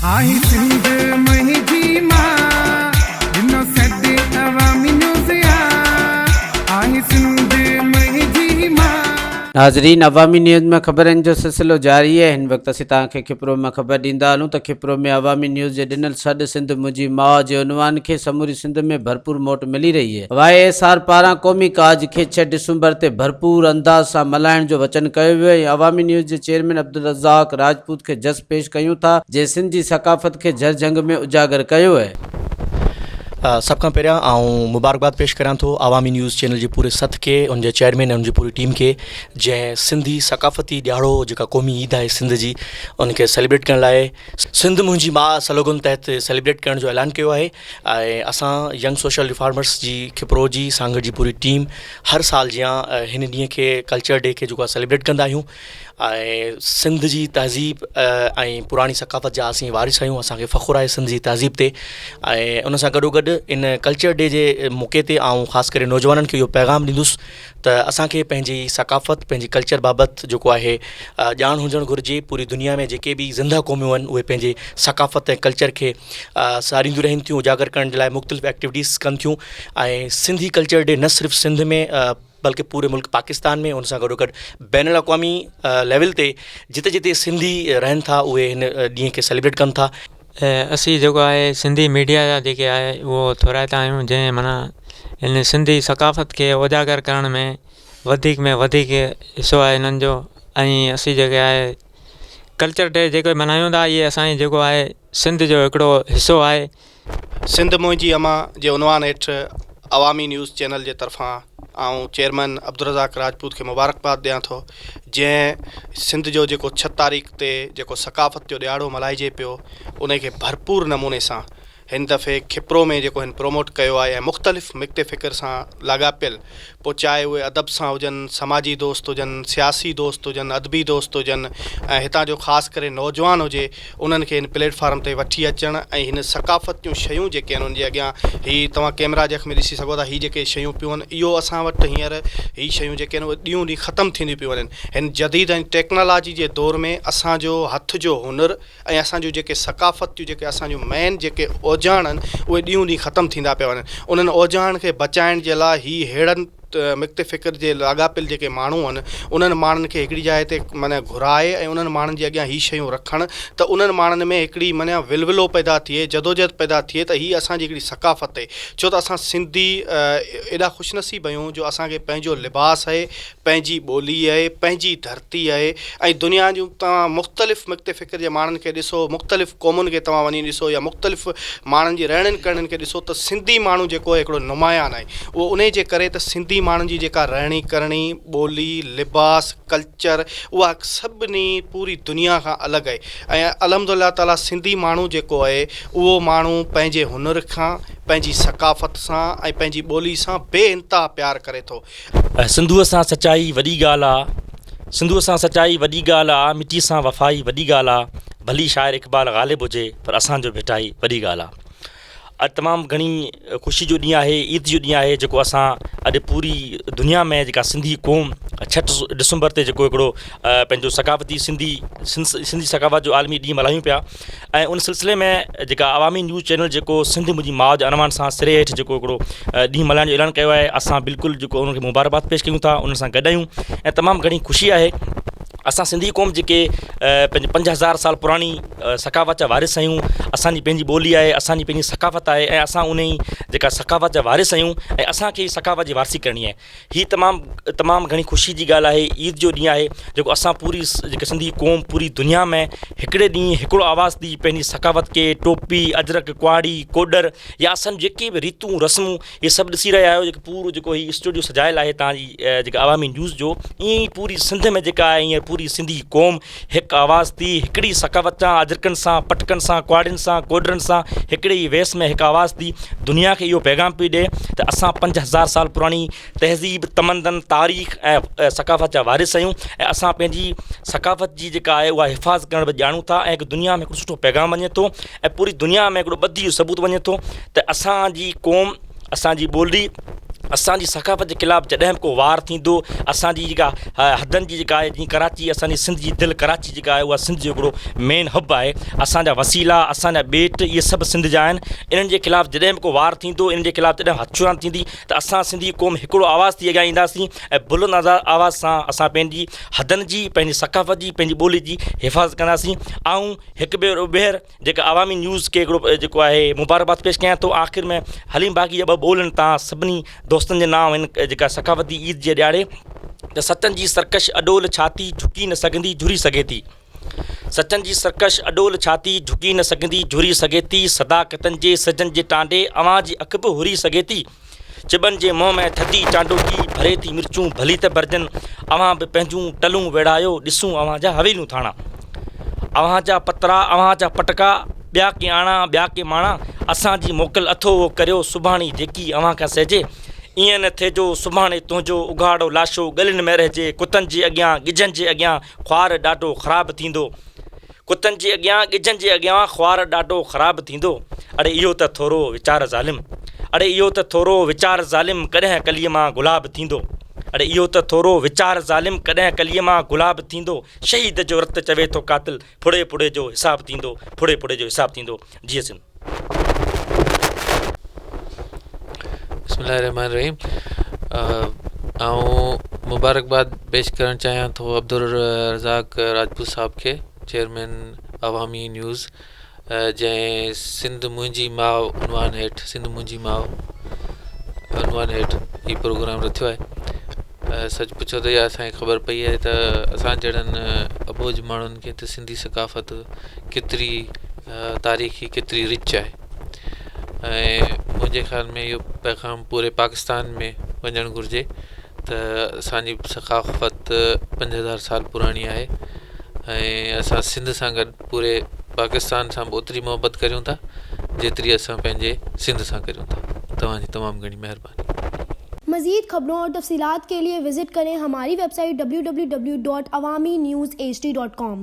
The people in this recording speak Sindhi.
آهي سنڌ منهنجي ماء، ڏنو سڏ عوامي نيوز آ، آهي سنڌ منهنجي ماء. ناظرين عوامي نيوز ۾ خبرن جو سلسلو جاري آهي هن وقت اسين توهان کي کپرو مان خبر ڏيندا هلون ته کپرو ۾ عوامي نيوز جي ڏنل سڏ سنڌ منهنجي ماء جي عنوان کي سموري سنڌ ۾ ڀرپور موٽ ملي رهي آهي واء ايس آر پاران قومي ڪاڄ کي ڇهه ڊسمبر تي ڀرپور انداز سان ملهائڻ جو وچن ڪيو ويو ۽ عوامي نيوز جي چيئرمين عبدالرزاق راجپوت کي جس پيش ڪيون ٿا جنهن سنڌ جي ثقافت کي جھر جھنگ ۾ اجاگر ڪيو اهي. سڀ کان پهريان آئون مبارڪباد پيش ڪريان ٿو عوامي نيوز چينل جي پوري سٿ کي ان جي چيئرمين ۽ ان جي پوري ٽيم کي جنهن سنڌي ثقافتي ڏهاڙو جيڪا قومي عيد آهي سنڌ جي ان کي سيليبريٽ ڪرڻ لاء سنڌ منهنجي ماء سلوگن تحت سيليبريٽ ڪرڻ جو اعلان ڪيو آهي ۽ اسان ينگ سوشل ريفارمرس جي کپرو جي سانگهڙ جي پوري ٽيم هر سال جيان هن ڏينهن کي ڪلچر ڊي کي جيڪو آهي سيليبريٽ ڪندا آهيون ۽ سنڌ جي تهذيب ۽ پراڻي ثقافت جا اسين وارث آهيون اسان کي فخر آهي سنڌ جي تهذيب تي ۽ ان سان گڏو گڏ ان ڪلچر ڊي جي موقعي تي آئون خاص ڪري نوجوانن کي اهو پيغام ڏيندس ته اسان کي پنهنجي ثقافت پنهنجي ڪلچر بابت جيڪو آهي ڄاڻ هجڻ گهرجي پوري دنيا ۾ جيڪي به زنده قوميون آهن اهي پنهنجي ثقافت ۽ ڪلچر کي سارينديون رهن ٿيون اجاگر ڪرڻ جي لاء مختلف ايڪٽيوٽيز ڪن ٿيون ۽ سنڌي ڪلچر ڊي نه صرف سنڌ ۾ بلڪه پوري ملڪ پاڪستان ۾ ان سان گڏو گڏ بين الاقوامي ليول تي جتي جتي سنڌي رهن ٿا اهي هن ڏينهن کي سيليبريٽ ڪن ٿا. اسين جيڪو آهي سنڌي ميڊيا جا جيڪي آهي اهو ٿورائتا آهيون جنهن معنيٰ هن سنڌي ثقافت کي اجاگر ڪرڻ ۾ وڌيڪ ۾ وڌيڪ حصو آهي هنن جو ۽ اسين جيڪي آهي ڪلچر ڊي جيڪو ملهايون ٿا اهي اسانجي جيڪو آهي سنڌ جو هڪڙو حصو آهي. سنڌ منهنجي امان جي عنوان هيٺ عوامي نيوز چينل جي طرفان آئون چيئرمين عبدالرزاق راجپوت کي مبارڪباد ڏيان ٿو جنهن سنڌ جو جيڪو ڇهه تاريخ تي جيڪو ثقافت جو ڏهاڙو ملهائجي پيو ان کي ڀرپور نموني سان هن دفعي کپرو ۾ جيڪو هن پروموٽ ڪيو آهي ۽ مختلف مڪتي فڪر سان لاڳاپيل پوء چاهي اهي ادب سان هجن، سماجي دوست هجن، سياسي دوست هجن، ادبي دوست هجن ۽ هتان جو خاص ڪري نوجوان هجي انهن کي هن پليٽ فارم تي وٺي اچڻ ۽ هن ثقافت جون شيون جيڪي آهن انهن جي اڳيان هي توهان ڪيمرا جي اک ۾ ڏسي سگهو ٿا هي جيڪي شيون پيون آهن اهو اسان وٽ هينئر هي شيون جيڪي آهن اهي ڏينهون ڏينهن ختم ٿينديون پيون وڃن هن جديد ۽ ٽيڪنالاجي جي دور ۾ اسان جو هٿ جو هنر ۽ اسان جون جيڪي ثقافت جون جيڪي اسان جون مين جيڪي اوجاڻ آهن اهي ڏينهون ڏينهن ختم ٿيندا پيا وڃن انهن اوجاڻن کي بچائڻ جي لاء هي ههڙن مڪتي فڪر جي لاڳاپيل جيڪي ماڻهو آهن انهن ماڻهن کي هڪڙي جاء تي معنيٰ گهرائي ۽ انهن ماڻهن جي اڳيان هي شيون رکڻ ته انهن ماڻهن ۾ هڪڙي معنيٰ ولولو پيدا ٿئي جدوجهد پيدا ٿئي ته هي اسان جي هڪڙي ثقافت آهي ڇو ته اسان سنڌي ايڏا خوش نصيب آهيون جو اسان کي پنهنجو لباس آهي پنهنجي ٻولي آهي، پنهنجي ڌرتي آهي ۽ دنيا جون توهان مختلف مڪتي فڪر جي ماڻهن کي ڏسو، مختلف قومن کي توهان وڃي ڏسو يا مختلف ماڻهن جي رهڻين ڪرڻين کي ڏسو ته سنڌي ماڻهو جيڪو آهي هڪڙو نمايان آهي اهو انهي جي ڪري ته سنڌي ماڻهن جي جيڪا رهڻي ڪرڻي، ٻولي، لباس، ڪلچر اها سڀني پوري دنيا کان الڳ آهي ۽ الحمد الله تعالي سنڌي ماڻهو جيڪو آهي اهو ماڻهو پنهنجي هنر کان، پنهنجي ثقافت سان ۽ پنهنجي ٻولي سان بي انتها پيار ڪري ٿو. سنڌوء سان سچائي وڏي ڳالهه آ. سنڌوء سان سچائي وڏي ڳالهه آ، مٽيء سان وفائي وڏي ڳالهه آ، ڀلي شاعر اقبال غالب هجي پر اسان جو ڀٽائي وڏي ڳالهه آ. اڄ تمام گهڻي خوشي جو ڏينهن آهي، عيد جو ڏينهن آهي جيڪو اسان اڄ پوري دنيا ۾ جيڪا سنڌي قوم ڇهه ڊسمبر تي جيڪو هڪڙو پنهنجو ثقافتي سنڌي سنڌي ثقافت جو عالمي ڏينهن ملهايون پيا ۽ ان سلسلي ۾ جيڪا عوامي نيوز چينل جيڪو سنڌ منهنجي ماء جي عنوان سان سري هيٺ جيڪو هڪڙو ڏينهن ملهائڻ جو اعلان ڪيو آهي اسان بلڪل جيڪو ان کي مبارڪباد پيش ڪيون ٿا ان سان گڏ آهيون ۽ تمام گهڻي خوشي آهي اسان سنڌي قوم جيڪي پنهنجي 5000 سال پراڻي ثقافت جا وارث آهيون اسانجي پنهنجي ٻولي آهي اسانجي پنهنجي ثقافت آهي ۽ اسان ان جيڪا ثقافت جا وارث آهيون ۽ اسانکي ثقافت جي وارثي ڪرڻي آهي هي تمام تمام گهڻي خوشي جي ڳالهه آهي عيد جو ڏينهن آهي جيڪو اسان پوري جيڪي سنڌي قوم پوري دنيا ۾ هڪڙي ڏينهن هڪڙو آواز ٿي پنهنجي ثقافت کي ٽوپي اجرڪ ڪهاڙي ڪوڏر يا اسان جيڪي به ريتون رسمون هي سڀ ڏسي رهيا آهيو جيڪو پورو جيڪو هي اسٽوڊيو سجايل آهي تان جي جيڪا عوامي نيوز جو ائين ئي پوري سنڌ ۾ جيڪا آهي هينئر پوري سنڌي قوم هڪ آواز ٿي هڪڙي ثقافت سان اجرڪن سان پٽڪن سان ڪهاڙين سان ڪوڏرن سان هڪڙي ئي ويس ۾ هڪ آواز ٿي دنيا کي اهو پيغام پئي ڏي ته اسان 5000 سال پراڻي تهذيب تمدن تاريخ ۽ ثقافت جا وارث آهيون ۽ اسان پنهنجي ثقافت جي جيڪا آهي اها حفاظت ڪرڻ به ڄاڻون ٿا ۽ هڪ دنيا ۾ هڪڙو سٺو پيغام وڃي ٿو ۽ پوري دنيا ۾ هڪڙو ٻڌي جو ثبوت وڃي ٿو ته اسان جي قوم اسان جي ٻولي اسان جي ثقافت جي خلاف جڏهن به ڪو وار ٿيندو اسان جي جيڪا حدن جي جيڪا آهي جيئن ڪراچي اسان جي سنڌ جي دل ڪراچي جيڪا آهي اها سنڌ جو هڪڙو مين حب آهي اسان جا وسيلا اسان جا ٻيٽ اهي سڀ سنڌ جا آهن انهن جي خلاف جڏهن به ڪو وار ٿيندو انهن جي خلاف جڏهن هٿ چراند ٿيندي ته اسان سنڌي قوم هڪڙو آواز ٿي اڳيان اينداسين ۽ بلند آواز سان اسان پنهنجي حدن جي پنهنجي ثقافت جي پنهنجي ٻولي جي حفاظت ڪنداسين آئون هڪ ڀيرو ٻيهر جيڪا عوامي نيوز کي هڪڙو جيڪو آهي مبارڪباد پيش ڪيان ٿو آخر ۾ حليم باغي جا ٻه ٻول آهن تان سڀني دوستن جي نانء هن جيڪا ثقافتي عيد جي ڏياڙي ته سچن جي سرڪش اڏول ڇاتي جهڪي نه سگهندي جهري سگهي ٿي سچن جي سرڪش اڏول ڇاتي جهڪي نه سگهندي جهري سگهي ٿي صداقتن جي سجن جي ٽانڊي اوهان جي اک به هري سگهي ٿي چٻن جي منهن ۾ ٿڌي چانڊوڪي ڀري ٿي مرچون ڀلي ته ڀرجن اوهان به پنهنجون ٽلون ويڙهايو ڏسون اوهان جا حويليون ٿاڻا اوهان جا پترا اوهان جا پٽڪا ٻيا ڪي آڻا ٻيا ڪي ماڻا اسان جي موڪل اٿو اهو ڪريو سڀاڻي جيڪي اوهان کان سهجي ائين نه ٿئي جو سڀاڻي تنهنجو اگهاڙو لاشو ڳلين ۾ رهجي ڪتن جي اڳيان ڳجهن جي اڳيان خوار ڏاڍو خراب ٿيندو ڪتن جي اڳيان ڳجهن جي اڳيان خوار ڏاڍو خراب ٿيندو. اڙي اهو ته ٿورو ويچار ظالم. اڙي اهو ته ٿورو ويچار ظالم ڪڏهن ڪليء مان گلاب ٿيندو. اڙي اهو ته ٿورو ويچار ظالم ڪڏهن ڪليء مان گلاب ٿيندو. شهيد جو رت چوي ٿو قاتل ڦڙي ڦڙي جو حساب ٿيندو ڦڙي ڦڙي جو حساب ٿيندو. جيئي سنڌ. بسم الله الرحمٰن الرحيم آئون مبارڪباد پيش ڪرڻ چاهيان ٿو عبدالرزاق راجپوت صاحب کي چيئرمين عوامي نيوز جنهن سنڌ منهنجي ماء عنوان هيٺ سنڌ منهنجي ماء عنوان هيٺ هي پروگرام رٿيو آهي سچ پڇو ته اها اسانکي خبر پئي آهي ته اسان جهڙن اٻوجهه ماڻهن کي ته سنڌي ثقافت ڪيتري تاريخي ڪيتري رچ آهي ۽ منهنجي خيال ۾ اهو پيغام پوري پاڪستان ۾ وڃڻ گهرجي ته اسانجي ثقافت 5000 سال پراڻي آهي ۽ اسان سنڌ سان گڏ پوري پاڪستان سان به اوتري محبت ڪريون ٿا جيتري اسان پنهنجي سنڌ سان ڪريون ٿا توهان جي تمام گهڻي مهرباني. مزيد خبرون اور تفصيلات کے لئے وزٽ ڪرين ھماري web site www.awamiNewsHD.com.